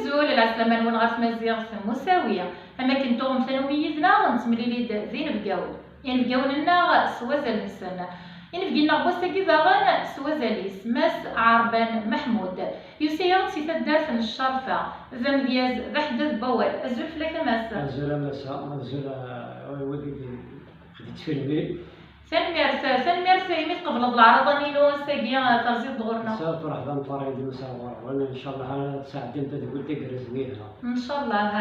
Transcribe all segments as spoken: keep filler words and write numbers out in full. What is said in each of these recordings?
Tul lɛeslama-nwen ɣer tmaziɣt n Musawi. Am akken tuɣem tanumi yid-neɣ, nettemlili-d d inebgawen. Inebgawen-nneɣ s wazal-nsen. Inebgi-nneɣ n wass-agi daɣen s wazal-is, Mass Ɛerban Meḥmud. Yusa-yaɣ-d si taddart n Ccerfa. D amedyaz, d aḥeddad n wawal. Azul fell-ak a Mass. Azul a Massa, azul a wid i d-yettfilmin. Tanemmirt, tanemmirt imi tqebleḍ leɛraḍa-nni n wass-agi, terziḍ-d ɣur-neɣ. Ass-a, ferḥ d ameqqran di Mass Ɛerban, ncallah ad tesɛeddim tadwilt igerrzen yid-neɣ. Ncallah.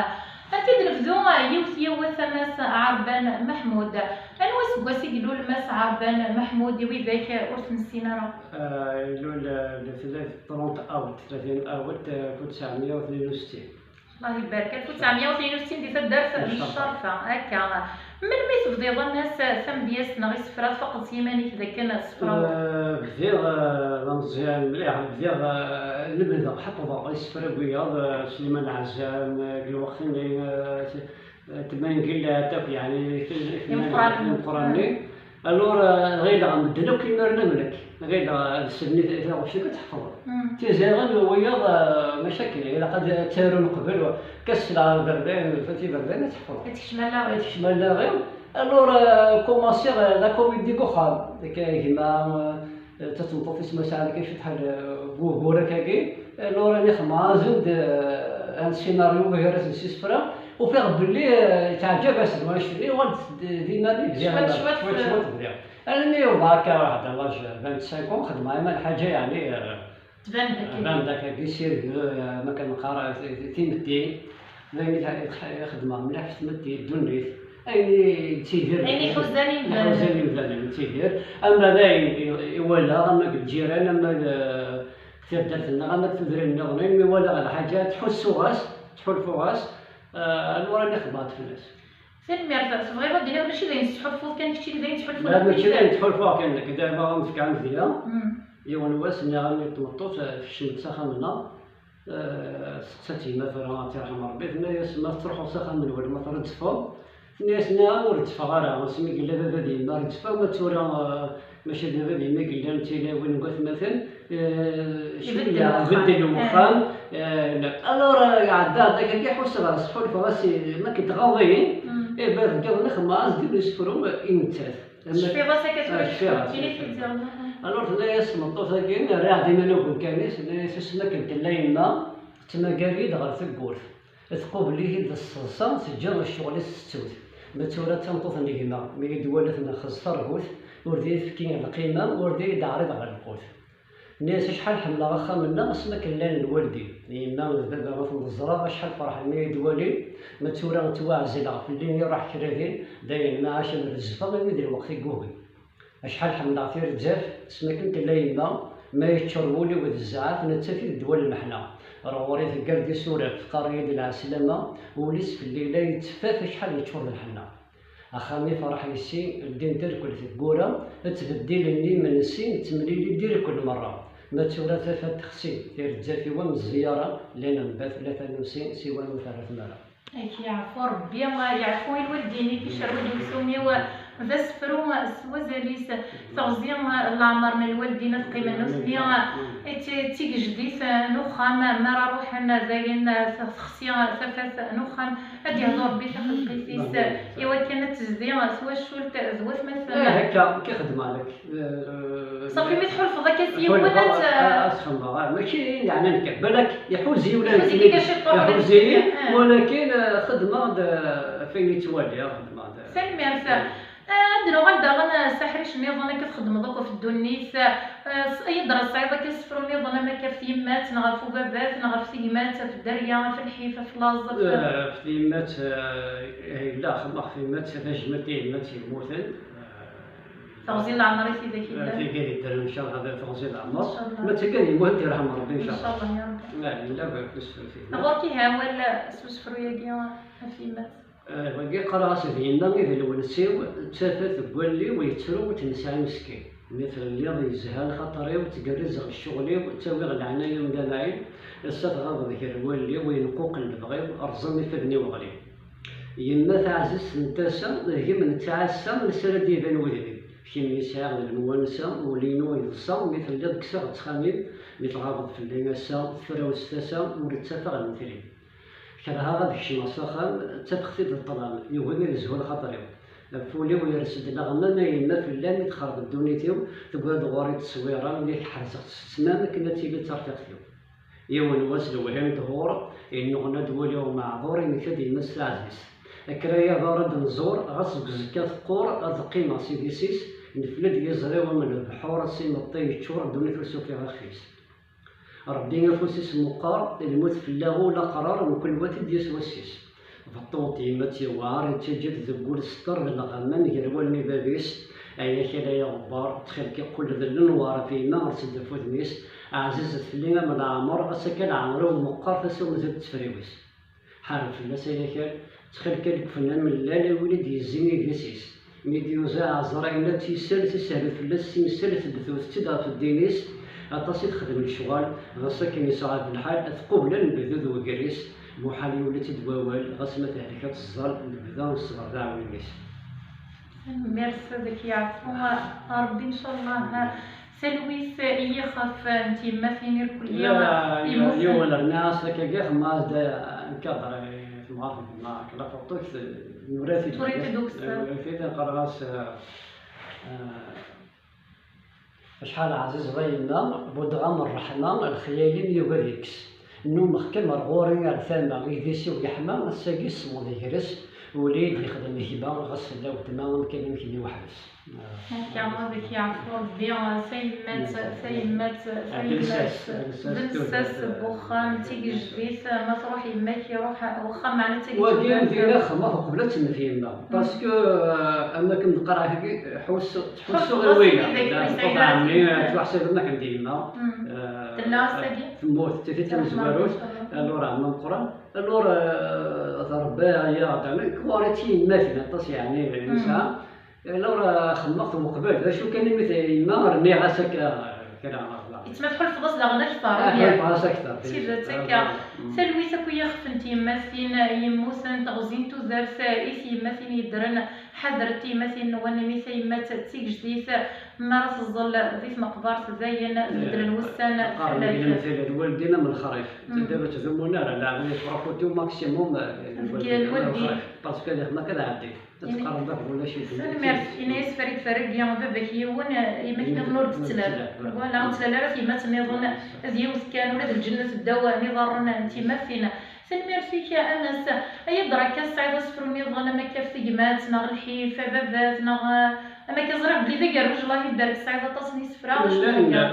Ad t-id-nebdu yiwet yiwet a Mass Ɛerban Meḥmud. Anwa aseggas i ilul Mass Ɛerban Meḥmud i widak ur t-nessin ara? Ah, ilul, ah, le trente août, tlatin août, ah, ألف وتسعمية واثنين وستين. Allah ibarek, ألف وتسعمية واثنين وستين di taddart n Ccerfa, akka. Melmi tebdiḍ a Mass tamedyazt neɣ isefra, tfaqeḍ s yiman-ik d akken tessefraḍ? Eh, bdiɣ, eh, d ameẓyan mliḥ, bdiɣ, eh, lemdeɣ, ḥefḍeɣ isefra n wiyaḍ, eh, Sliman Ɛezzam, eh, deg lweqt-nni, eh, eh, Tmangellat akk, yeɛni, imeqqranen. Imeqqranen-nni. Alors, eh, ɣileɣ medden akk imiren am nekk. Ɣileɣ, eh, ad slen i taɣect-ik ad tḥefḍeḍ. Tiẓiɣin n wiyaḍ, eh, mačči akken, ilaq ad ttarun qbel, kas s lɛerb arbaɛin, fati berbaɛin ad tḥefḍeḍ. Ad tekcem allaɣ-iw. Ad tekcem allaɣ-iw. Alors, eh, kumaṣiɣ, eh, la comédie deg uxxam. Akka gma, eh, d tameṭṭut-is ma sɛan kan cwiṭ ḥal, eh, n wugur akkagi. Alors, nixdem azen-d, eh, un scénario gar-asen s isefra. Ufiɣ belli, eh, teɛǧeb-asen wanect-nni, uɣal-d d iman-i bdiɣ. Cwiṭ, cwiṭ, cwiṭ, eh, cwiṭ bdiɣ. Almi yewweḍ akka waḥed à l'âge vingt-cinq ans, xedmeɣ iman lḥaǧa, yeɛni, eh, tban-d akka. Tban-d akkagi, sérieux, eh, ma kan neqqar, eh, ti-, ti-, timetti. D ayen i t-, i t-, i xedmeɣ mliḥ s tmetti, ddunit. Ayen i yettidir, ayen iḥuzan imdanen. Iḥuzan imdanen, yettidir. Ama d ayen i, i walaɣ, ama deg lǧiran, ama d, eh, taddart-nneɣ, ama deg tudrin nniḍen, ayen mi walaɣ lḥaǧa, ttḥussuɣ-as, ttḥulfuɣ-as, eh, anwa ara nixdem fell-as. Tanemmirt. Tebɣiḍ ad d-tiniḍ mačči d ayen tettḥulfuḍ kan kečči, d ayen ttḥulfun akk? La, mačči d ayen ttḥulfuɣ kan nekk, dayma am fkan deg-a. Yiwen wass nniɣ-am i tmeṭṭut, eh, tekcem-d s axxam-nneɣ, eh, testeqsa-tt yemma tura, ad tt-yerḥem Rebbi, tenna-yas: "Ma tettruḥuḍ s axxam-nwen, ma trezzfeḍ?" Tenna-yas: "Nniɣ-am ur rezzfeɣ ara, asmi yella baba d yemma rezzfeɣ, ma tura, eh, mačči d baba d yemma i yellan d tilawin n watmaten, eh, ibeddel wexxam." Ibeddel wexxam, eh, alors, eh, iɛedda, iɛedda akka, ḥusseɣ ɣer-s, ḥulfaɣ-as i, ma k-tɣaḍ-iyi, eh, ben, deg yiḍ nixdem-as-d isefru i nettat. Tecfiḍ-as akka tura, ah, cfiɣ-as, tini-t-id. Alors tenna-yas tmeṭṭut-agi, rriɣ-d iman-iw deg umkan-is, tenna-yas: "Asmi akken tella yemma, tettmagar-iyi-d ɣer tewwurt. Tqubel-iyi-d s teḍsa, teǧǧa ccɣel-is tettut. Ma d tura d tameṭṭut n gma, mi yi-d-twala tenxez terbut, ur d iyi-tefki lqima, ur d iyi-d-teɛriḍ ɣer lqut." Nniɣ-as: "Acḥal ḥemmleɣ axxam-nneɣ asmi akken llan lwaldin. Yemma d baba ur ten-ẓriɣ, acḥal ferḥen mi yi-d-walin, ma d tura ttwaɛzileɣ fell-i, iruḥ kra din, dayen ma ɛac ad rezfeɣ imi d lweqt i yugin. Acḥal ḥemmleɣ tirezzaf, asmi akken tella yemma, ma yeččur wul-iw d zzɛaf, nettat i d ddwa n lmeḥna. Ar ɣur-i teggar-d isuraf, teqqar-iyi-d lɛeslama, ul-is fell-i la yetteffaf, acḥal yeččur d lḥenna. Axxam ifreḥ yes-i, ldint irkel teggura, ttbeddilen imensi, ttemlili-d irkel merra. Ma d tura tafat texsi, tirezzaf-iw am zzyara, llan mbat tlata n usi, siwa ur terra tmara. Ak yeɛfu Rebbi, yeɛfu i lwaldin-ik, icerreg-d uksum-iw d asefru s wazal-is, teɣzi n leɛmer n lwaldin ad qqimen nutni d tigejdit n uxxam, mi ara ruḥen dayen texsi tafat n uxxam, ad d-yehdu Rebbi taxelqit-is i wakken ad tezdi twacult d watmaten. Eh, akka, akka xedmeɣ nekk. Eh, ṣafi, mi tḥulfeḍ akka s yiwen, ḥulfaɣ ad t-, ad t-xemmeɣ, ah, mačči yeɛni nekk, balak iḥuzi ula d iḥuzi-yi, ah, walakin, eh, xedmeɣ-d, eh, ɣef wayen i ttwaliɣ, xedmeɣ-d. Tanemmirt. Eh, ad d-nuɣal daɣen, eh, s aḥric nniḍen akka txedmeḍ akk ɣef ddunit. Eh, s-, ay d-tesɛiḍ akka asefru nniḍen, am akka ɣef tyemmat, neɣ ɣef ubabat, neɣ ɣef tegmat, ɣef dderya, ɣef lḥif, ɣef laẓ, ɣef, eh, ɣef tyemmat, eh, yella, xedmeɣ ɣef tyemmat, tajmilt i yemma-s yemmuten. Teɣzi n leɛmer i tidak yellan. Tigi i d-ddren, ncallah, d teɣzi n leɛmer. Ncallah. Ma d tigi yemmut, ad t-yerḥem Rebbi, ncallah. Ncallah, ya Rebbi. Yella, bɣiɣ ad nesfel fih. Ɣur-k ihi awal s usefru-agi ɣef yemma-s? Eh, wagi qqareɣ-as: "D yemma i d lwens-iw, d tafat deg wallen-iw, yettru ur tt-nesɛi meskin. Mi telliḍ yezha lxaṭer-iw, ttgerrizeɣ ccɣel-iw, ttawiɣ leɛnaya-w d amɛin, ass-a tɣabeḍ gar wallen-iw, yenquqel lebɣi-w, rẓen ifadden-iw ɣlin." Yemma taɛzizt n tasa, deg-m nettɛassa, nessaram ad d-iban wudem-im. Kemm i sɛiɣ d lemwansa, ul-inu yeḍsa, mi telliḍ kkseɣ ttxam-im, mi tɣabeḍ fell-i ass-a, tefrawes tasa, ur ttafeɣ lmetl-im. Kerheɣ ad kecmeɣ s axxam, ttafeɣ-t-id d ṭṭlam, yugi ad yezhu lxaṭer-iw. Ɣef wul-iw yers-d leɣmam, a yemma fell-am i texreb ddunit-iw, teggra-d ɣur-i tteswira, yak ḥerzeɣ-tt s ttmam akken ad tili d tarfiqt-iw. Yiwen wass lewhi n ṭhur, yennuɣna-d wul-iw meɛḍur, yemmekta-d yemma-s taɛzizt. Kker ay aḍar ad nẓur, ɣas deg uẓekka teqqur, ad qqimeɣ s idis-is, nefla-d yiẓri-w am lebḥur, s imeṭṭi yeččur, ddunit ur s-ufiɣ ixf-is. Ṛebbi afus-is meqqer, lmut fell-aɣ ul aqrar, mkul wa t-id-yas wass-is. Beṭṭu n tyemmat yewɛer, yettaǧǧa-d deg wul sṭer d lɣemma gar wallen i bab-is. Ay akal ay aɣebbar, ttxil-k qqel d lenwar ɣef yemma, rres-d ɣef wudem-is. Ɛzizet fell-i am leɛmer, ass akka leɛmer-iw meqqer, tasa-w mazal d tefriwis. Ḥareb fell-as ay akal, ttxil-k a lekfen amellal, a win i d-yezzin idis-is. Mi d-yuza ɛezṛayen ad tt-isel, tishel fell-as timsal, tebdut-tt-id ɣef ddin-is. Aṭas i texdem lecɣal, ɣas akken yesɛa lḥal, ad tqubel ad nebdu d wegris. Muḥal yuli-tt-id wawal, ɣas ma tehlek ad teẓẓal, lebda n ṣṣber d aɛwin-is. Tanemmirt ad ak-yeɛfu Ṛebbi, ncallah. Talwit i yixef n tyemmatin irkelli yemmuten. Yiwen rniɣ-as akkagi, xemmeɣ-as-d nkader i temɣart n yemma, la photo-k, nura-t-id. Turiḍ-t-id ukessar. Nura-t-id, qqareɣ-as, eh, eh, acḥal ɛzizeḍ a yemma, buddeɣ-am ṛṛeḥma, lexyal-im yugi ad yekkes. Nnumeɣ-kem ar ɣur-i ar tama, idis-iw yeḥma, ass-agi semmeḍ yegres, ul-i d-yexdem gma, ɣas tella weltma, amkan-im kenni weḥd-s. Akka, ad ak-yeɛfu Ṛebbi, tayemmat, tayemmat, tayemmat, d lsas n wexxam, d tigejdit, ma truḥ yemma-k, iruḥ wexxam, meɛna d tagi. Wagi am din axxam, uqbel ad temmet yemma. Parce que, euh, am akken neqqar agi, ḥus-, ḥusseɣ i wiyaḍ. Tḥusseḍ i wiyaḍ, tḥusseḍ ɛemmi, ttwaḥsab am akken d yemma. Mm. Euh, tella ass-agi? Temmut, d tafit tamezwarut, alors ɛemma meqqran. Alors, euh, d Ṛebbi yaɣ-d, nekk ɣur-i d tiyemmatin aṭas, yeɛni, nesɛa. Alors, euh, xemmeɣ-t uqbel, d acu kan imi t-, yemma rniɣ-as akka kra ɣer da. Yettma tḥulfeḍ-as daɣen akteṛ, ah, ur d-yeɛni? Ḥulfeɣ-as akteṛ. D tidet akka. Mm. Talwit akk i yixef n tyemmatin yemmuten, teɣzi n tudert i tyemmatin yeddren, ḥadret tyemmatin-nwen, imi tayemmat d tigejdit, mi ara teẓẓel di tmeqbert dayen beddlen wussan fell-ak. Qqaren deg lemtel, lwaldin am lexrif, mm, tteddan ur ttdumun ara, leɛben yettruḥu au maximum, eh, deg lwaldin am lexrif, parce que ad ixdem akka ad ɛeddi. Ad tqarreḍ d ulac-it. Tanemmirt. Ini-as Farid Ferragi, baba-k yiwen, yemma-k nniḍen ur d-tettlal. Voilà, ur tettlal ara tyemmat nniḍen, d yiwet kan, ula d lǧennet ddaw n iḍarren n tyemmatin. Tanemmirt-ik a Mass. Ay adra akka tesɛiḍ asefru nniḍen, am akka ɣef tegmat, neɣ lḥif, ababat, neɣ, am akka ẓriɣ belli d agerruj, Allah ibarek, tesɛiḍ aṭas n yisefra, acu akka?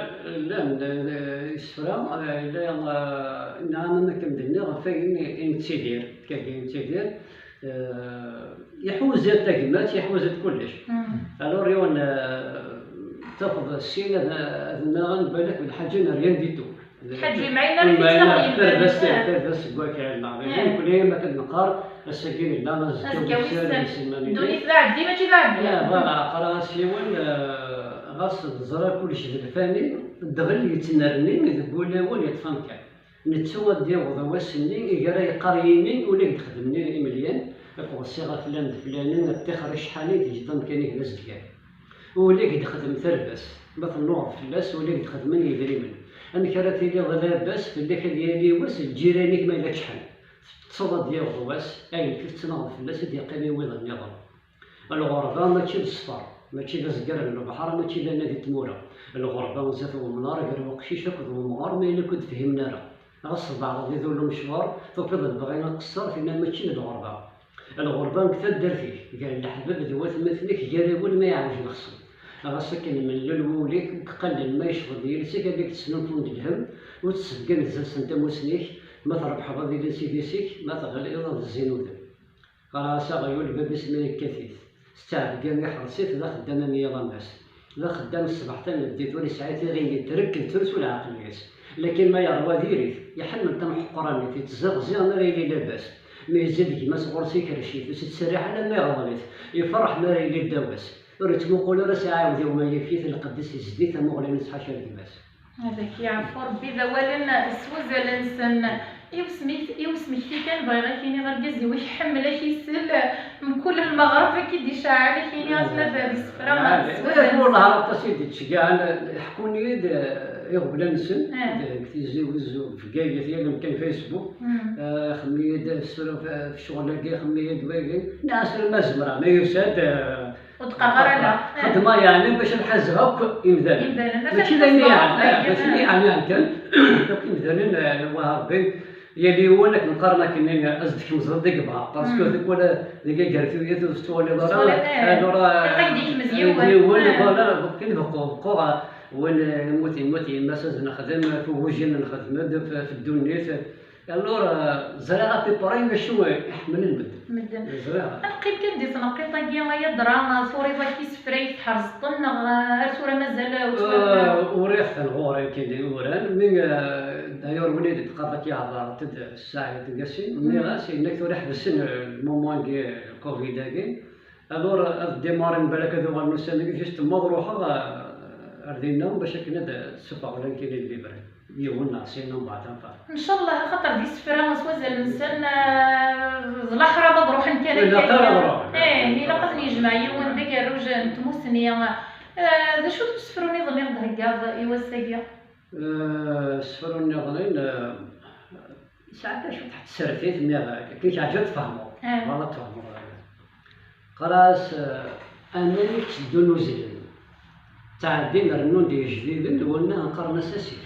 Llan, llan, eh, isefra, eh, yella, eh, nniɣ-am am akken d-nniɣ ɣef wayen i, i nettidir, tkagi i nettidir. Eh, iḥuza tagmat, iḥuza-d kullec. Mm. Alors, yiwen, eh, tafeḍ sin ad, ad nnaɣen balak d lḥaǧa n rien du tout. Lḥaǧa ur yemɛin ara, ur yemɛin ara, tarbast, ah, tarbast seg wakal, neɣ d ayen, nekkni am akken neqqar, ass-agi nella, azekka wissen, wissen, ddunit d aɛeddi, mačči d aɛeddi. Ah, voilà, qqareɣ-as yiwen, eh, ɣas neẓra kullec d lfani, ddɣel yettnerni deg wulawen yeṭṭef amkan. Nettu ad d-yaweḍ wass-nni i ara yeqqar yimi, ula i d-xedmen imelyan, akked ṣṣiɣa flan d flanin, ṭṭixer icḥanin, teǧǧeḍ amkan-ik d azedgan. Ula i d-xedmen tarbast, ma tennuɣeḍ fell-as, ula i d-xedmen yedrimen. Amek ara tiliḍ labas, fell-ak ad yali wass, lǧiran-ik ma yella ččḥen? Teṭṭseḍ ad d-yaweḍ wass, ayen i tettnaɣeḍ fell-as ad d-yeqqim i wiḍ nniḍen. Lɣerba mačči d ṣṣfer, mačči d azger n lebḥer, mačči d anadi n tmura. Lɣerba zdat wemnar, gar weqcic akked wemɣar, ma yella ur k-id-fhimen ara. Ɣas tbeɛdeḍ i dul umecwar, tufiḍ lebɣi aqeṣṣer, tinna mačči d lɣerba. Lɣerba deg taddart-ik, gar leḥbab d watmaten-ik, gar-awen ma iɛwej lexṣem. Ɣas akken mlul wul-ik, ur k-qallen ma yecbeḍ yiles-ik, ad k-d-snulfun d lhemm, ur tessebgan zdat-sen tamusni-k, ma trebḥeḍ ad ilin s idis-ik, ma teɣliḍ ad zzin udem. Qqareɣ-as aɣyul bab-is ma yekkat-it, tettɛebga iḥres-it, d axeddam am yiḍ am ass. D axeddam ṣṣbeḥ tameddit, ur yesɛi tiɣimit, trekkel ters ur leɛqel-is. Lakin ma yeṛwa diri-t, iḥemmel tamḥeqranit, yettziɣziɣ mi ara yili labas. Mi yezzi-d gma-s ɣur-s ikerrec-it, ur s-yettserriḥ alamma iɣḍel-it. Iferreḥ mi ara yili ddaw-as. Ur yettmuqul ara s aɛiwed-iw ma yif-it, lqedd-is yezdi, tamuɣli-ines ḥaca gma-s. Ad ak-yeɛfu Rebbi d awalen s wazal-nsen. I usmek-, i usmekti kan, bɣiɣ ad k-iniɣ argaz-iw ad k-iḥemmel, ad k-isel, mkul lmeɣreb ad k-id-iceɛɛel, ad k-iniɣ atma d isefra s wazal-nsen. Wellah aṭas i d-ittceggɛen, ḥekkun-iyi-d, eh, iɣeblan-nsen, deg Tizi Wezzu, deg Bgayet, yal amkan, Facebook. Xemmem-iyi-d ccɣel-agi, xemmem-iyi-d wagi. Nniɣ-as ma zemreɣ, ma yusa-d, ur d-qqareɣ ara la. Xedmeɣ yeɛni bac ad ḥazeɣ akk imdanen. Mačči d ayen yeɛni, mačči d ayen yeɛni kan. Akk imdanen, Lwaha Rebbi, yal yiwen akken qqaren akken ad s-d-tkemzeḍ deg beɛḍ, parce que tikwal deg agertu-yi ur tettwaliḍ ara. Ilaq ad k-d-ikmez yiwen. Yiwen, voilà, kan beqquɣ, beqquɣ, win yemmut, yemmut yemma-s, ad nexdem, f ugujil nxedm-d, f ddunit. Alors, ẓriɣ à peu près acu iḥemmlen medden. Medden. Ẓriɣ. Ad neqqim kan di tneqqiṭ-agi, ay adra, turiḍ-ak isefra-ik, tḥerzeḍ-ten, neɣ ar tura mazal ur twalaḍ ara? Uriɣ-ten ɣur-i kan i uran, mi, d'ailleurs, win i d-teqqareḍ-ak ihḍer-d Saɛid Nqasi, nniɣ-as, yenna-k tura ḥebsen lmuman-agi, lcovid-agi, alors ad ddimaren balak ad uɣalen ussan-agi, juste ma ad ruḥeɣ ar dinna bac akken ad ssufɣeɣ ula nekkini libre, yiwen neɣ sin, mbeɛd enfin. Ncallah, axaṭer d isefra s wazal-nsen, d laxram ad ruḥen kan akka. Ilaq ara ad ruḥen. Ih, ilaq ad ten-yejmeɛ yiwen d agerruj n tmusni. D acu-t usefru nniḍen i ɣ-d-theggaḍ i wass-agi? Asefru nniḍen, yesɛa cwiṭ n tsertit, nniɣ akken teɛǧeb ad tfehmeḍ. Voilà, ad tfehmeḍ. Qqar-as, aman i yetteddun uzzlen, ttɛeddin rennun-d ijdiden, wanna qqaren-as asif.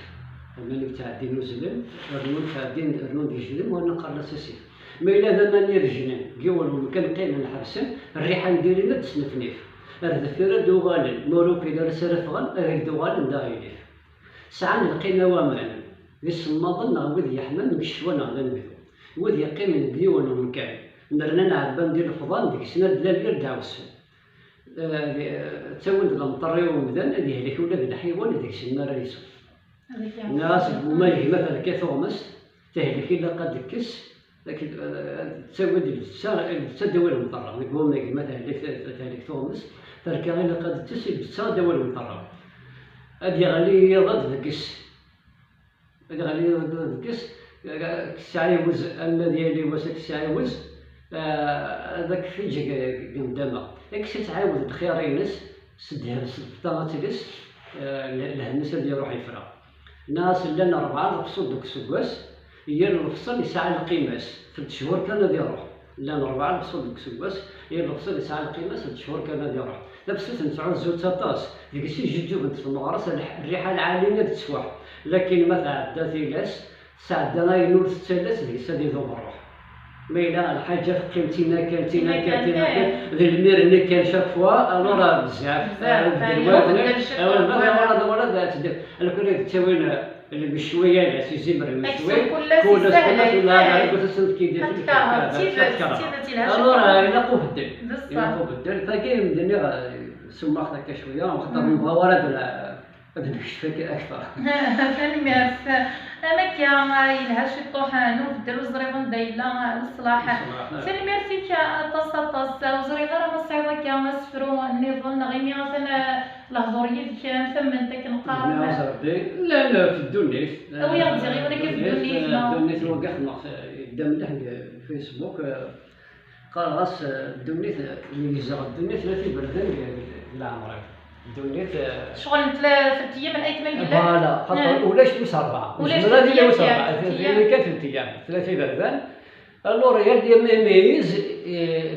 Aman i yettɛeddin uzzlen, rennun, ttɛeddin rennun-d ijdiden, wanna qqaren-as asif. Ma yella d aman irejnen deg yiwen wemkan, qqimen ḥebsen, rriḥa n diri-nni ad d-tesnefnif. Ar deffir ad d-uɣalen, ma ur ukin ara s ara ffɣen, ad ak-d-uɣalen d aɣilif. Sɛan lqima waman d isemmaḍen neɣ wid yeḥman deg ccetwa neɣ d anebdu. Wid yeqqimen deg yiwen umkan, nerna nɛebban di lefḍan, deg-sen ad d-lal yir ddeɛwessu. Ttawin-d lemṭer i umdan, ad yehlek ula d lḥiwan, deg-sen mi ara yessu. Nniɣ-as, deg wuma gma terka tuɣmest, tehlek ilaq ad d-tekkes, ttawin-d llebsa, llebsa ad d-tawi lemṭer. Deg wuma gma tehlek, tehlek tuɣmest, terka ilaq ad d-tekkes, llebsa ad d-tawi lemṭer. Ad yeɣli yiḍ ad d-tekkes. Ad yeɣli yiḍ ad d-tekkes, ad k-tesɛiwez, alma d yal wass ad k-tesɛiwez, ad ak-teǧǧ deg nndama. Ad k-tettɛiwed lxir-ines, s ddheb, s lfeṭṭa ad tels, lhemm-is ad iruḥ yefra. Nniɣ-as, llan rebɛa lefṣul deg useggas, yal lefṣel yesɛa lqima-s, telt cchur kan ad iruḥ. Llan rebɛa lefṣul deg useggas, yal lefṣel yesɛa lqima-s, telt cchur kan ad iruḥ. Tafsut nettɛuzzu-tt aṭas, deg-s i ǧeǧǧugent tmeɣras, rriḥa lɛali ad tettfuḥ. Lakin ma tɛedda tilas, tesɛedda ayen ur tettalas, deg-s ad idum rruḥ. Ma yella lḥaǧa teqqim d tinna kan, tinna kan, tinna kan, d lmir-nni kan chaque fois, alors bezzaf. Bezzaf, beddel, beddel, voilà, voilà, ad tedder. Alkul ad ttawin lmecwi yal ass, izimer lmecwi, kullas, kullas, kullas, ad tkerheḍ, d tidet, d tidet, ilaq ubeddel. Ilaq ubeddel. Tagi, medden-nni, summaɣ-t akka cwiya, axaṭer nebɣa ara ad nekcef akter. Tanemmirt. Am akka, yelha ciṭuḥ n ubeddel, ur ẓriɣ anda yella leṣlaḥ. Tanemmirt-ik aṭas, aṭas. Ur ẓriɣ ara ma tesɛiḍ akka asefru nniḍen, neɣ imi atan lehdur yid-k, am tamment akken qqaren. Nniɣ-as Rebbi, llan f ddunit. Awi-aɣ-d ziɣ yiwen akka f ddunit, ma ddunit wagi xedmeɣ-t, yedda mliḥ deg Facebook. Qqareɣ-as, ddunit, meyyzeɣ ddunit, tlata iberdan deg leɛmer-iw. Ddunit, ccɣel n tlata n teyyamin, aytma n yellan. Voilà, xaṭer ulac wis rebɛa. Ulac. Yezmer ad yili wis rebɛa, tlata kan n teyyamin, tlata iberdan. Alors, yal d immiyiz,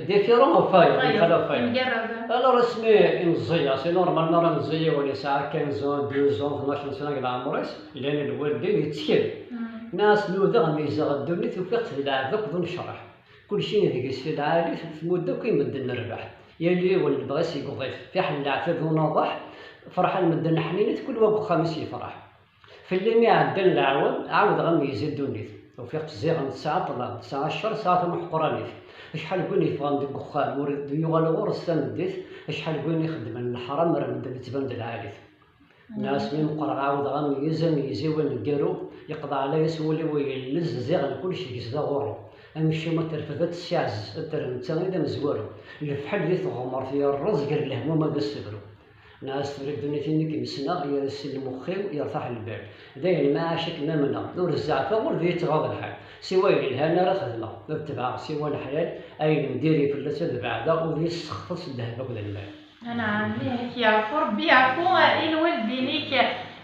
différent ɣef wayeḍ, mxalaf ɣef wayeḍ. Alors, asmi imeẓẓi-a, c'est normal, mi ara meẓẓi yiwen yesɛa quinze ans, douze ans, tnac sna deg leɛmer-is, llan lwaldin yettkel. Nniɣ-as, nudaɣ meyyzeɣ ddunit, ufiɣ-tt d lɛeb akked unecraḥ. Kulci deg-s lɛali, tmudd akk i medden rrbeḥ. Yal yiwen lebɣi-s yeg uḍif, fiḥel leɛtab unaḍeḥ, ferḥen medden ḥninet, kul wa deg uxxam-is yefreḥ. Fell-i mi ɛeddan leɛwam, ɛawdeɣ ameyyez i ddunit. Ufiɣ-tt ziɣen tesɛa ṭṭlam, tesɛa ccer, tesɛa tamuḥqranit. Acḥal n win yeffɣen deg uxxam, ur d-yuɣal ɣur-s tameddit, acḥal n win ixeddmen leḥram, ar medden yettban d lɛali-t. Nniɣ-as mi meqqreɣ ɛawdeɣ ameyyez, ameyyez-iw aneggaru, yeqḍeɛ layas wul-iw yellez, ziɣen kullec deg-s d aɣurru. Amcum ad terfed ad tessiɛzez, ad terr netta i d amezwaru. Lefḥel di teɣmert yerreẓ gar lehmum ad as-tebru. Nniɣ-as tura ddunit-nni i kem-ssneɣ, yerres lmux-iw, yertaḥ lbal. Dayen ma ɛac akken amneɣ, ur zeɛfeɣ ur d-yettɣaḍ lḥal. Siwa yelhan ara xedmeɣ, ad tebɛeɣ siwa leḥlal, ayen n diri fell-as ad beɛdeɣ, ur yessexteṣ ddheb akked lmal. Anɛam, ih, ad k-yeɛfu Rebbi, yeɛfu i lwaldin-ik.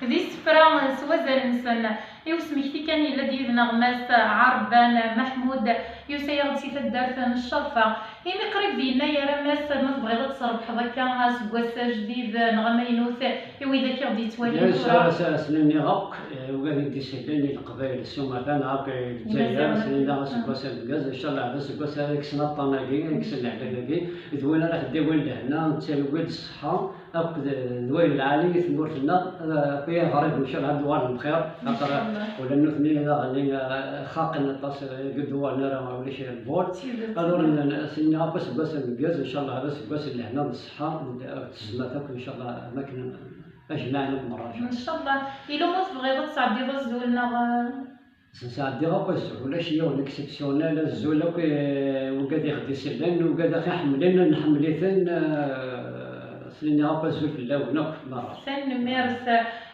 D isefra s wazal-nsen. I usmekti kan, yella-d yid-neɣ Mass Ɛerban Maḥmud, yusa-yaɣ-d si taddart n Ccerfa. Imi qrib d yennayer, a Mass, ma tebɣiḍ ad tesrebḥeḍ akka aseggas ajdid neɣ amaynut i widak i ɣ-d-yettwalin tura? Ass-a, ass-a, ass-nni akk, eh, ugad i d-isellen i Leqbayel s umata neɣ akk i Lezzayer, ass-nni da aseggas ameggaz, ncallah d aseggas ara yekksen aṭṭan-agi, ara yekksen leɛlal-agi, d win ara ɣ-d-yawin lehna, nettawi-d ṣṣeḥḥa, akked d wayen lɛali i tmurt-nneɣ, eh, akk i iɣriben, ncallah ad d-uɣalen bxir, xaṭer ula d nutni daɣen, eh, xaqen aṭas, eh, deg ddwa-nni ara ulac lbur. Ad ur n-, s-, nniɣ akk aseggas ameggaz, ncallah d aseggas n lehna d ṣṣeḥḥa, d, d ssmat akk, ncallah, am akken ajmaɛen akk merra, ncallah. Ncallah. Ilum ur tebɣiḍ ad tesɛeddiḍ azul neɣ, eh? Sɛeddiɣ akk azul, ulac yiwen exceptionnel, azul akk i wigad i ɣ-d-isellen, wigad i ɣ-iḥemmlen, nḥemmel-iten, eh, s-, nniɣ akk azul fell-awen akk merra. Tanemmirt.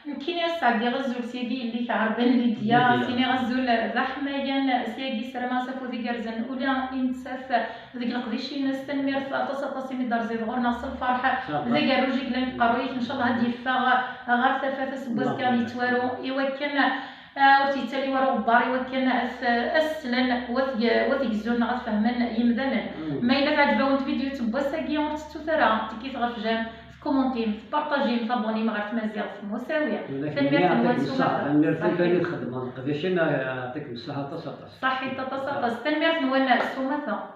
Nekkini ad sɛeddiɣ azul s yagi yelli-k Ɛerban Lidya, Lidya. S-iniɣ azul d aḥmayan, s yagi ssarameɣ-as afud igerrzen ula i nettat deg leqdic-ines. Tanemmirt aṭas aṭas imi d-terziḍ ɣur-neɣ s lferḥ. D agerruj i yellan deg uqerruy-ik, ncallah ad d-yeffeɣ ɣer tafat aseggas kan yettwaru, i wakken Ah, ur tt-yettali wara uɣebbar i wakken ad s-, ad s-slen, u ad t-, u ad t-gezzun neɣ ad t-fehmen yimdanen. Ma yella teɛǧeb-awen tvidyut n wass-agi, ur tettut ara tikkit ɣef j'aime, tkumuntim, tpartajim, tabunim ɣer tmaziɣt n Musawi. Tanemmirt-nwen s umata. Tanemmirt-nwen i txedmem leqdic-nni, yeɛṭikem ṣṣeḥḥa aṭas, aṭas. Ṣaḥit aṭas, aṭas. Tanemmirt-nwen s umata.